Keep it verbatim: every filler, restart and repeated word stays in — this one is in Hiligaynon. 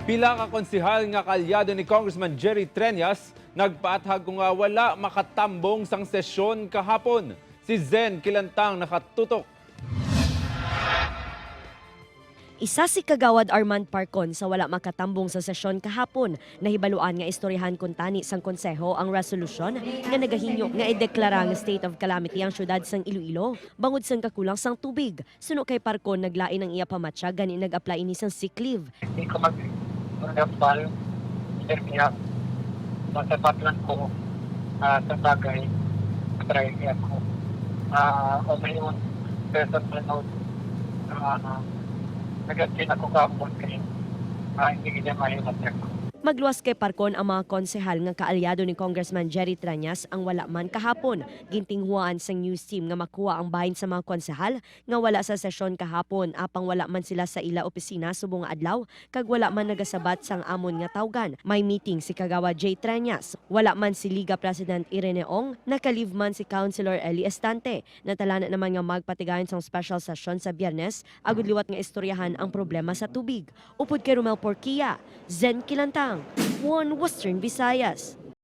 Pila ka konsehal nga kaalyado ni Congressman Jerry Treñas nagpaathag ko nga wala makatambong sang sesyon kahapon. Si Zen Kilantang nakatutok. Isa si Kagawad Armand Parcon sa wala makatambong sa sesyon kahapon. Nahibaluan nga istoryahan kuntani sang konseho ang resolusyon nga nagahinyo nga ideklara nga state of calamity ang syudad sang Iloilo bangod sang kakulang sang tubig. Suno kay Parcon, naglain ang iya pamatyag gani nag-apply ini sang sick leave. Hindi ko mag-verbal, sir, kaya masapat lang ko ah, sa bagay, try niya ako. Ah, o may own personal note, ah, nag-attend ako kahapon kay ah, hindi niya mahimatag. Magluwas kay Parcon ang mga konsehal nga kaalyado ni Congressman Jerry Treñas ang wala man kahapon. Gintinguhaan sang news team nga makuha ang bahin sa mga konsehal nga wala sa sesyon kahapon, apang wala man sila sa ila opisina subong nga adlaw kag wala man nagasabat sang amon nga tawgan. May meeting si Kagawad Jay Treñas. Wala man si Liga President Irene Ong, naka-leave man si Councilor Eli Estante. Natalana naman nga magpatigayon sang special session sa Biyernes agud liwat nga istoryahan ang problema sa tubig. Upod kay Romel Porquia, Zen Kilantang, One Western Visayas.